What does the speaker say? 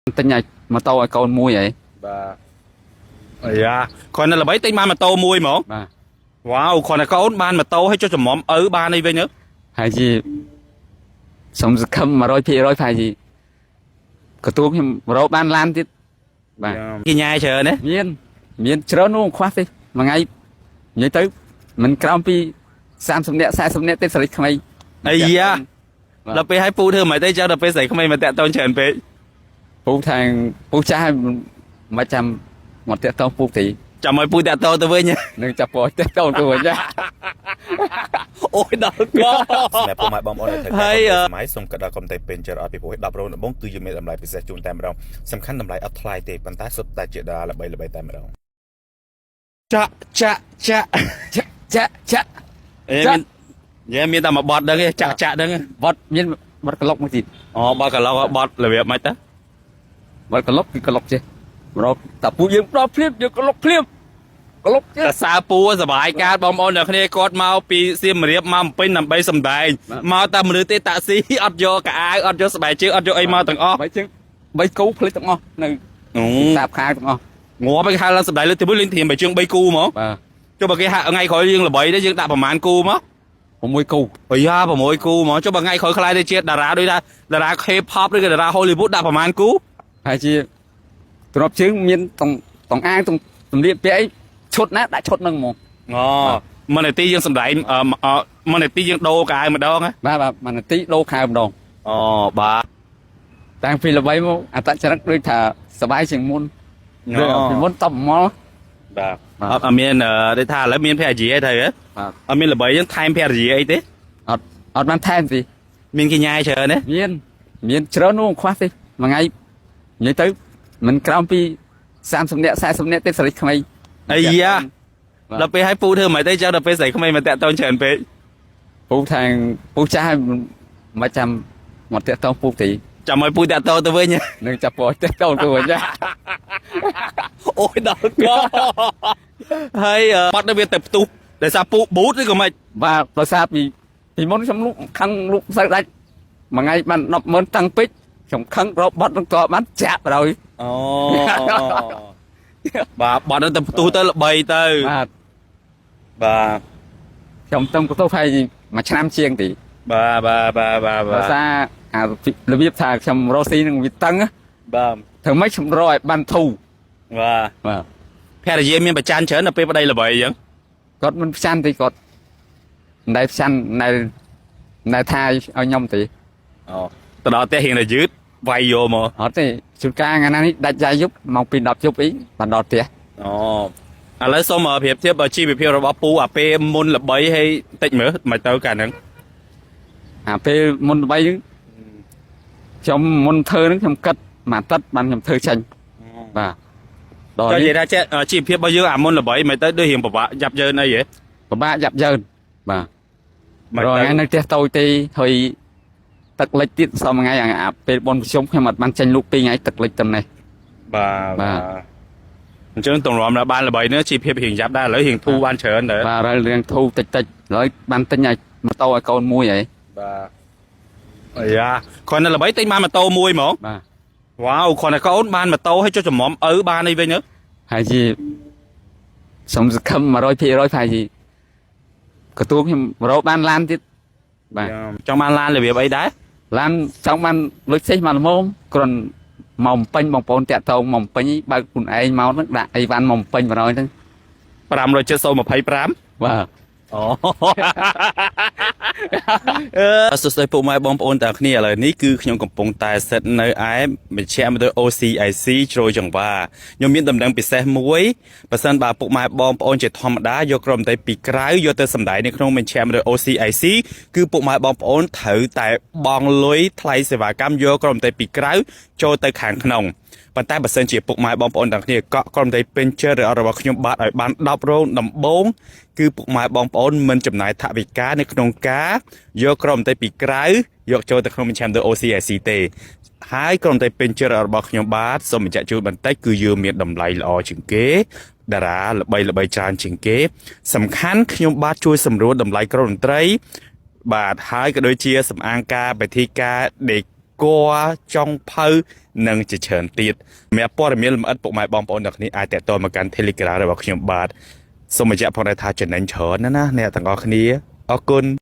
ទិញឲ្យម៉ូតូឲ្យកូនមួយហី បាទអាយ៉ាគ្រាន់តែល្បីទិញបានម៉ូតូមួយហ្មង បាទ វ៉ាវគ្រាន់តែកូនបានម៉ូតូឲ្យចុះចំមុំឪបានអីវិញទៅ ហើយជាសុំសង្ឃឹម100%ប្រហែលជាកទួខ្ញុំរកបានឡានទៀតបាទ គេញ៉ែច្រើនណា មានមានច្រើននោះខ្វះទេមួយថ្ងៃនិយាយទៅមិនក្រោមពី30នាក់40នាក់ទេស្រីក្មេង អាយ៉ាដល់ពេលឲ្យពូធ្វើមិនទេចឹងដល់ពេលស្រីក្មេងមកតាក់តងច្រើនពេក ពូថាងពូចាស់ហើយមិនចាំមកតាក់តងពូទេ ចាំឲ្យពូតាក់តងទៅវិញ នឹងចាប់ពូឲ្យតាក់តងទៅវិញណា អូយដល់ក សម្រាប់ពុកម៉ែបងប្អូនដែលត្រូវ ហើយ ការសម័យសូមកដល់កុំតែពេញចិត្តអត់ពីព្រោះ10រោងដំបងគឺយើងមានតម្លៃពិសេសជូនតែម្ដងសំខាន់តម្លៃអត់ថ្លៃទេប៉ុន្តែសុទ្ធតែជាតារាល្បីៗតែម្ដង ចាក់ចាក់ចាក់ ចាក់ចាក់ចាក់ អេមានយាមានតែមួយបត់ហ្នឹងឯងចាក់ចាក់ហ្នឹងឯង បត់មានបត់ក្លុកមួយទៀត អូបត់កន្លងបត់របៀបម៉េចតា បត់ក្លុកគឺក្លុកចេះរកតែពូយើងដល់ភ្លាមយើងក្លុកភ្លាមក្លុកចេះ តែសើពូសบายកាតបងប្អូនអ្នកគ្នាគាត់មកពីសៀមរាបមកបំពេញដើម្បីសម្ដែងមកតែមនុស្សទេតាក់ស៊ីអត់យកកៅអៅអត់យកស្បែកជើងអត់យកអីមកទាំងអស់ បីជើងបីគូភ្លេចទាំងអស់នៅ អូ សាបខាងទាំងអស់ ងាប់ឯងហៅឡើងសម្ដែងលើកទី1លេងធៀមបីជើង3គូហ្មង បាទ ចុះបើគេហាក់ថ្ងៃក្រោយយើងល្បីទេយើងដាក់ប្រហែលគូមក 6គូ អាយ៉ា6គូហ្មងចុះបើថ្ងៃក្រោយខ្លាយទៅជាតារាដូចថាតារា K-pop ឬក៏តារា Hollywood ដាក់ប្រហែលគូ ហើយជាទ្របជើងមានតងតងអាងតងសម្លៀកពាក់អីឈុតណាដាក់ឈុតហ្នឹងហ្មង អូមួយនាទីយើងសម្ដែងអឺអឺមួយនាទីយើងដូរកៅអៅម្ដងហ៎ បាទបាទមួយនាទីដូរខោម្ដង អូបាទ តាំងពីល្បីមកអត្តចរិតដូចថាសบายជាងមុន អូ ពីមុនតបមក បាទអត់អត់មានដូចថាឥឡូវមានភរិយាអីទៅហ៎ បាទ អត់មានល្បីយើងថែមភរិយាអីទេ អត់អត់បានថែមទេ មានគេញ៉ែច្រើនទេ មានមានច្រើននោះខ្វះទេមួយថ្ងៃនិយាយទៅមិនក្រោមពី30នាក់40នាក់ទេស្រីក្មេង អាយ៉ាដល់ពេលឲ្យពូធ្វើមិនទេចឹងដល់ពេលស្រីក្មេងមកតាក់តងច្រើនពេក ពូថាងពូចាស់ហើយមិនចាំមកតាក់តងពូទេ ចាំឲ្យពូតាក់តងទៅវិញ នឹងចាប់ពូឲ្យតាក់តងទៅវិញណា អូយដល់កហើយបាត់ទៅវាទៅផ្ទុះដោយសារពូប៊ូតឬក៏មិន បាទដោយសារពីពីមុនខ្ញុំលក់ខឹងលក់សូវដាច់មួយថ្ងៃបាន100000តាំងពេកខ្ញុំខឹងរកបត់នឹងតបានចាក់បណ្ដោយ អូបាទបាត់ទៅផ្ទុះទៅល្បីទៅ បាទ បាទ ខ្ញុំទៅកន្ទោសហើយមួយឆ្នាំជាងទី បាទបាទបាទបាទ ដោយសារអារបៀបថាខ្ញុំរកស៊ីនឹងវាតឹងណា បាទ ធ្វើម៉េចខ្ញុំរកឲ្យបានធូរ បាទ បាទ ភរិយាមានប្រច័នច្រើនដល់ពេលប្តីល្បីអញ្ចឹង គាត់មិនផ្ចាន់ទេគាត់មិនដែលផ្ចាន់មិនដែលមិនដែលថាឲ្យខ្ញុំទេ អូទៅដល់ផ្ទះរៀងតែយឺតវាយយកមក អត់ទេជួនកាលថ្ងៃណានេះដាច់យ៉ាយយប់ម៉ោង2 10យប់អីបានដល់ផ្ទះ អូឥឡូវសូមប្រៀបធៀបជីវភាពរបស់ពូអាពេលមុនល្បីហើយតិចមើលមិនទៅកាលហ្នឹង អាពេលមុនល្បីហ្នឹងខ្ញុំមុនធ្វើហ្នឹងខ្ញុំគិតមួយអាទិត្យបានខ្ញុំធ្វើចេញបាទដល់ ចង់និ នេះ យាយថាចេះជីវភាពរបស់យើងអាមុនល្បីមិនទៅដូចរៀងពិបាកយ៉ាប់យ៉ឺនអីហ៎ ពិបាកយ៉ាប់យ៉ឺនបាទ មិនទៅ រាល់ថ្ងៃនៅផ្ទះតូចទេហើយទឹកលិចទៀតសមថ្ងៃអាពេលបនប្រជុំខ្ញុំអត់បានចេញលូកពីរថ្ងៃទឹកលិចតំនេះ បាទ បាទ អញ្ចឹងទម្រាំដល់បានល្បីនេះជីវភាពរៀងយ៉ាប់ដែរឥឡូវរៀងធូរបានច្រើនដែរ បាទហើយរឿងធូរតិចតិចហើយបានទិញឲ្យម៉ូតូឲ្យកូនមួយហី បាទអាយ៉ាគ្រាន់តែល្បីទិញបានម៉ូតូមួយហ្មង បាទ វ៉ាវគ្រាន់តែកូនបានម៉ូតូឲ្យចុះចំមុំឪបានអីវិញទៅ ហើយជាសុំសង្ឃឹម100%ប្រហែលជាកទួខ្ញុំរកបានឡានទៀតបាទ ចង់បានឡានរបៀបអីដែរ ឡានចង់បានលុយសេះមកល្មមគ្រាន់មកបំពេញបងប្អូនតាក់តងមកបំពេញបើកខ្លួនឯងមកហ្នឹងដាក់អីវ៉ាន់មកបំពេញ100ហ្នឹង 570 25 បាទ អូអឺសួស្តីពុកម៉ែបងប្អូនទាំងគ្នាឥឡូវនេះគឺខ្ញុំកំពុងតែសិតនៅឯមជ្ឈមណ្ឌល OCIC ជ្រោយចង្វាខ្ញុំមានដំណឹងពិសេសមួយបើសិនបើពុកម៉ែបងប្អូនជាធម្មតាយកក្រុមតេពីក្រៅយកទៅសម្ដែងនៅក្នុងមជ្ឈមណ្ឌល OCIC គឺពុកម៉ែបងប្អូនត្រូវតែបង់លុយថ្លៃសេវាកម្មយកក្រុមតេពីក្រៅចូលទៅខាងក្នុងប៉ុន្តែបើសិនជាពុកម៉ែបងប្អូនទាំងគ្នាកក់ក្រុមតេពេញចិត្តឬអត់របស់ខ្ញុំបាទឲ្យបាន10រោងដំបូងគឺពុកម៉ែបងប្អូនមិនចំណាយថវិកានៅក្នុងការយកក្រុមតេពីក្រៅយកចូលទៅក្នុងមជ្ឈមណ្ឌល OCIC ទេហើយក្រុមតេពេញចិត្តរបស់ខ្ញុំបាទសូមបញ្ជាក់ជូនបន្តិចគឺយើងមានតម្លៃល្អជាងគេតារាល្បីល្បីច្រើនជាងគេ សំខាន់ខ្ញុំបាទជួយសម្រួលតម្លៃក្រុមតន្ត្រី បាទហើយក៏ដូចជាសម្អាងការពិធីការដេ គរចុងភៅនិងជាច្រើនទៀតសម្រាប់ព័ត៌មានលម្អិតពុកម៉ែបងប្អូនទាំងគ្នាអាចតាក់ទងមកកាន់ Telegram របស់ខ្ញុំបាទសូមបញ្ជាក់ផងដែរថាចំណេញច្រើនណាស់ណាអ្នកទាំងអស់គ្នាអរគុណ។